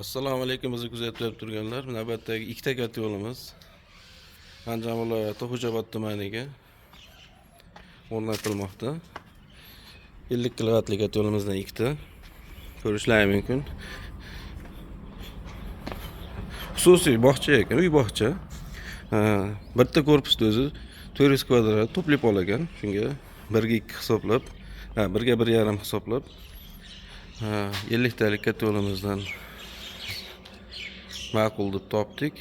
Assalomu alaykum, bizni kuzatib turganlar. Navbatdagi ikkita katta yo'limiz Andijon viloyati Xo'jaobod tumaniga o'rnatilmoqda. 50 kilovatli katta yo'limizdan ikkita ko'rishlari mumkin. Xususiy bog'cha ekan, uy bog'cha. Bitta korpusda o'zi 400 kvadrat to'pli pol ekan. Shunga 1 ga 2 hisoblab, ha, 1 ga 1,5 hisoblab, ha, 50 talik katta yo'limizdan ma'qul deb topdik.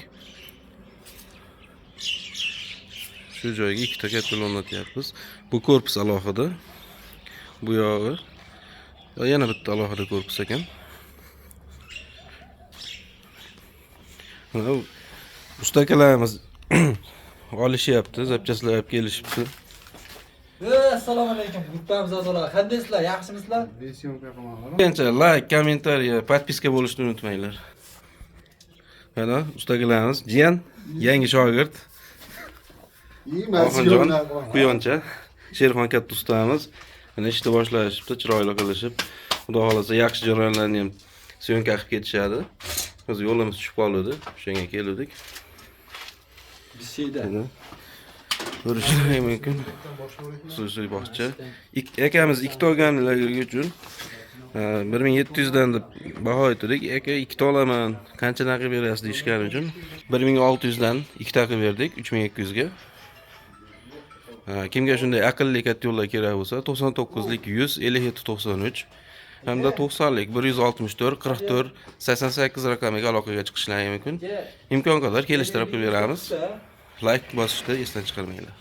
Shu joyga ikkita katta o'rnatyapmiz. Bu korpus alohida. Bu yog'i va yana bitta alohida korpus ekan. Mana usta akalarimiz olishyapti, zapchastlar olib kelishibdi. Assalomu alaykum, gruppamiz a'zolari. Qandaysizlar? Yaxshimisizlar? Съёмка qilmoqlar. Qancha like, kommentariya, подписка bo'lishni unutmanglar. Mana usta akalarimiz, jiyan, yangi shogird. Oxunjon, quyoncha, Sherxon katta ustamiz. Mana ishni boshlashibdi, chiroyli qilishib. Xudo xohlasa yaxshi jarayonlarni ham съёмка qilib ketishadi. Biz yo'limiz tushib qoldi, o'shanga keldik. Bishiyda. Mana ko'rishingiz mumkin. Xususiy bog'cha. Akamiz ikkita olganligi uchun 1700 dan deb baho aytdik. Aka, ikkita olaman, qanchadan qilib berasiz deyishgani uchun 1600 dan ikkita qilib berdik, 3200 ga. Kimga shunday aqlli katta yo'llar kerak bo'lsa, 99lik 100 57 93 hamda 90lik 164 44 88 raqamiga aloqaga chiqishlari mumkin. Imkon qadar kelishtirib qilib beramiz. Like bosishni esdan chiqarmanglar.